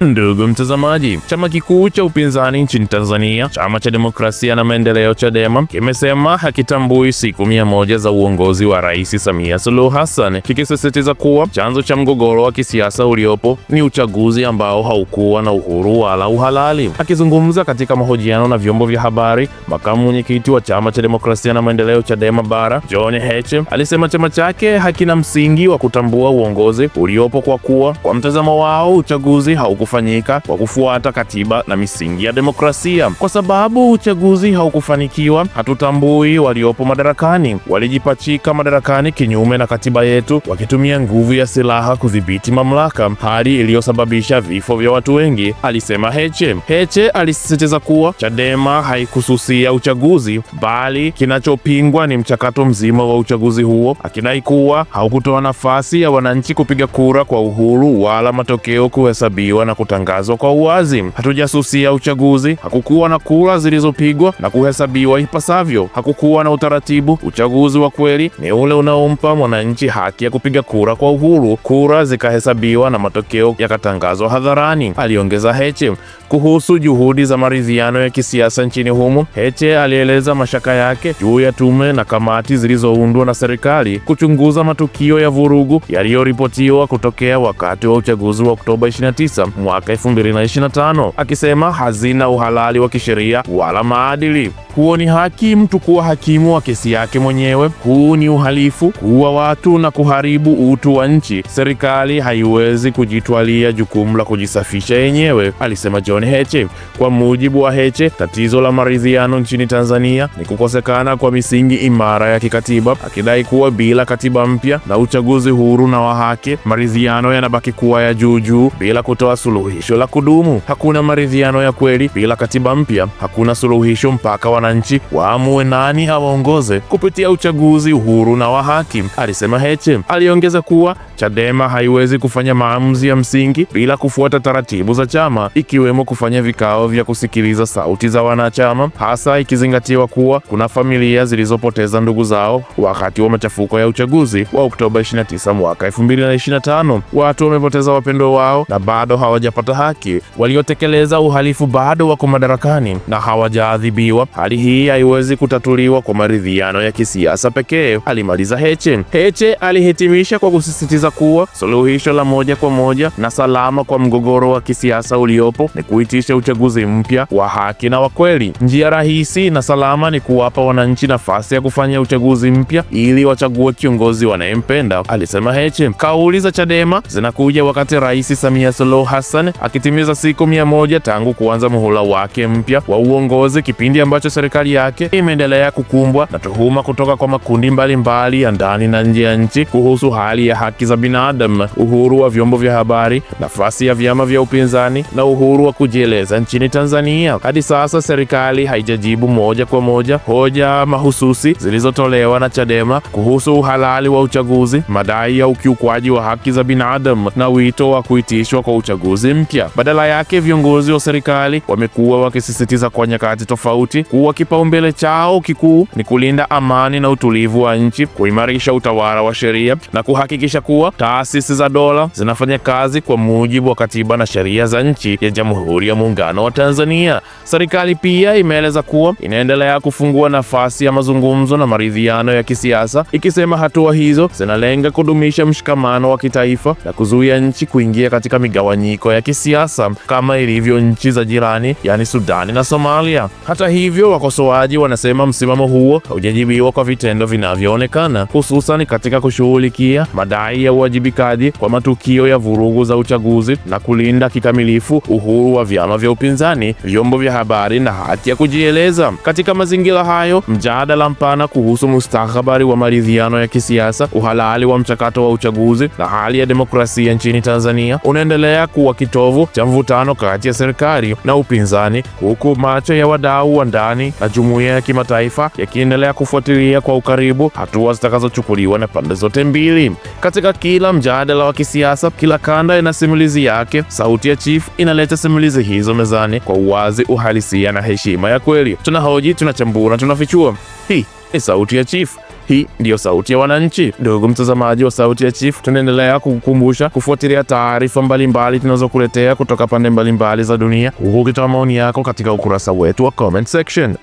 Ndugu mtazamaji, chama kikuu cha upinzani nchini Tanzania, Chama cha Demokrasia na Maendeleo, CHADEMA, kimesema hakitambui siku 100 za uongozi wa Rais Samia Suluhu Hassan, kikisisitiza kuwa chanzo cha mgogoro wa kisiasa uliopo ni uchaguzi ambao haukuwa na uhuru wala uhalali. Akizungumza katika mahojiano na vyombo vya habari, makamu mwenyekiti wa Chama cha Demokrasia na Maendeleo, CHADEMA Bara, John Heche, alisema chama chake hakina msingi wa kutambua uongozi uliopo kwa kuwa kwa mtazamo wao uchaguzi haukufanyika kwa kufuata katiba na misingi ya demokrasia. Kwa sababu uchaguzi haukufanikiwa, hatutambui waliopo madarakani. Walijipachika madarakani kinyume na katiba yetu, wakitumia nguvu ya silaha kudhibiti mamlaka, hali iliyosababisha vifo vya watu wengi, alisema Heche. Heche alisisitiza kuwa CHADEMA haikususia uchaguzi, bali kinachopingwa ni mchakato mzima wa uchaguzi huo, akidai kuwa haukutoa nafasi ya wananchi kupiga kura kwa uhuru wala matokeo kuhesabiwa na kutangazwa kwa uwazi. Hatujasusia uchaguzi, hakukuwa na kura zilizopigwa na kuhesabiwa ipasavyo, hakukuwa na utaratibu. Uchaguzi wa kweli ni ule unaompa mwananchi haki ya kupiga kura kwa uhuru, kura zikahesabiwa na matokeo yakatangazwa hadharani, aliongeza Heche. Kuhusu juhudi za maridhiano ya kisiasa nchini humo, Heche alieleza mashaka yake juu ya tume na kamati zilizoundwa na serikali kuchunguza matukio ya vurugu yaliyoripotiwa kutokea wakati wa uchaguzi wa Oktoba 29 mwaka 2025, akisema hazina uhalali wa kisheria wala maadili. Huo ni haki mtu kuwa hakimu wa kesi yake mwenyewe. Huu ni uhalifu, kuua watu na kuharibu utu wa nchi. Serikali haiwezi kujitwalia jukumu la kujisafisha yenyewe, alisema John Heche. Kwa mujibu wa Heche, tatizo la maridhiano nchini Tanzania ni kukosekana kwa misingi imara ya kikatiba, akidai kuwa bila katiba mpya na uchaguzi huru na wa haki, maridhiano yanabaki kuwa ya juu juu bila kutoa suluhisho la kudumu. Hakuna maridhiano ya kweli bila katiba mpya, hakuna suluhisho mpaka wananchi waamue nani awaongoze kupitia uchaguzi huru na wa haki, alisema Heche. Aliongeza kuwa CHADEMA haiwezi kufanya maamuzi ya msingi bila kufuata taratibu za chama, ikiwemo kufanya vikao vya kusikiliza sauti za wanachama, hasa ikizingatiwa kuwa kuna familia zilizopoteza ndugu zao wakati wa machafuko ya uchaguzi wa Oktoba 29 mwaka 2025. Watu wamepoteza wapendwa wao na bado hawajapata haki. Waliotekeleza uhalifu bado wako madarakani na hawajaadhibiwa. Hali hii haiwezi kutatuliwa kwa maridhiano ya kisiasa pekee, alimaliza Heche. Heche alihitimisha kwa kusisitiza kuwa suluhisho la moja kwa moja na salama kwa mgogoro wa kisiasa uliopo ni kuitisha uchaguzi mpya wa haki na wa kweli. Njia rahisi na salama ni kuwapa wananchi nafasi ya kufanya uchaguzi mpya ili wachague kiongozi wanayempenda, alisema Heche. Kauli za CHADEMA zinakuja wakati Rais Samia Suluhu Hassan akitimiza siku 100 tangu kuanza muhula wake mpya wa uongozi, kipindi ambacho serikali yake imeendelea kukumbwa na tuhuma kutoka kwa makundi mbalimbali ya ndani na nje ya nchi kuhusu hali ya haki za binadamu, uhuru wa vyombo vya habari, nafasi ya vyama vya upinzani na uhuru wa kujieleza nchini Tanzania. Hadi sasa serikali haijajibu moja kwa moja hoja mahususi zilizotolewa na CHADEMA kuhusu uhalali wa uchaguzi, madai ya ukiukwaji wa haki za binadamu na wito wa kuitishwa kwa uchaguzi mpya. Badala yake, viongozi wa serikali wamekuwa wakisisitiza kwa nyakati tofauti kuwa kipaumbele chao kikuu ni kulinda amani na utulivu wa nchi, kuimarisha utawala wa sheria na kuhakikisha kuwa taasisi za dola zinafanya kazi kwa mujibu wa katiba na sheria za nchi ya Jamhuri ya Muungano wa Tanzania. Serikali pia imeeleza kuwa inaendelea kufungua nafasi ya mazungumzo na maridhiano ya kisiasa, ikisema hatua hizo zinalenga kudumisha mshikamano wa kitaifa na kuzuia nchi kuingia katika migawanyiko ya kisiasa kama ilivyo nchi za jirani, yaani Sudani na Somalia. Hata hivyo, wakosoaji wanasema msimamo huo haujajibiwa kwa vitendo vinavyoonekana, hususan katika kushughulikia madai ya uwajibikaji kwa matukio ya vurugu za uchaguzi na kulinda kikamilifu uhuru wa vyama vya upinzani, vyombo vya habari na haki ya kujieleza. Katika mazingira hayo, mjadala mpana kuhusu mustakabali wa maridhiano ya kisiasa, uhalali wa mchakato wa uchaguzi na hali ya demokrasia nchini Tanzania unaendelea kuwa kitovu cha mvutano kati ya serikali na upinzani, huku macho ya wadau wa ndani na jumuiya ya kimataifa yakiendelea kufuatilia kwa ukaribu hatua zitakazochukuliwa na pande zote mbili. Katika kila mjadala wa kisiasa, kila kanda ina simulizi yake. Sauti ya Chief inaleta simulizi hizo mezani kwa uwazi, uhalisia na heshima ya kweli. Tunahoji, tunachambua na tunafichua. Hii ni Sauti ya Chief. Hii ndiyo sauti ya wananchi. Ndugu mtazamaji wa Sauti ya Chief, tunaendelea kukukumbusha kufuatilia taarifa mbalimbali tunazokuletea kutoka pande mbalimbali za dunia, huku ukitoa maoni yako katika ukurasa wetu wa comment section.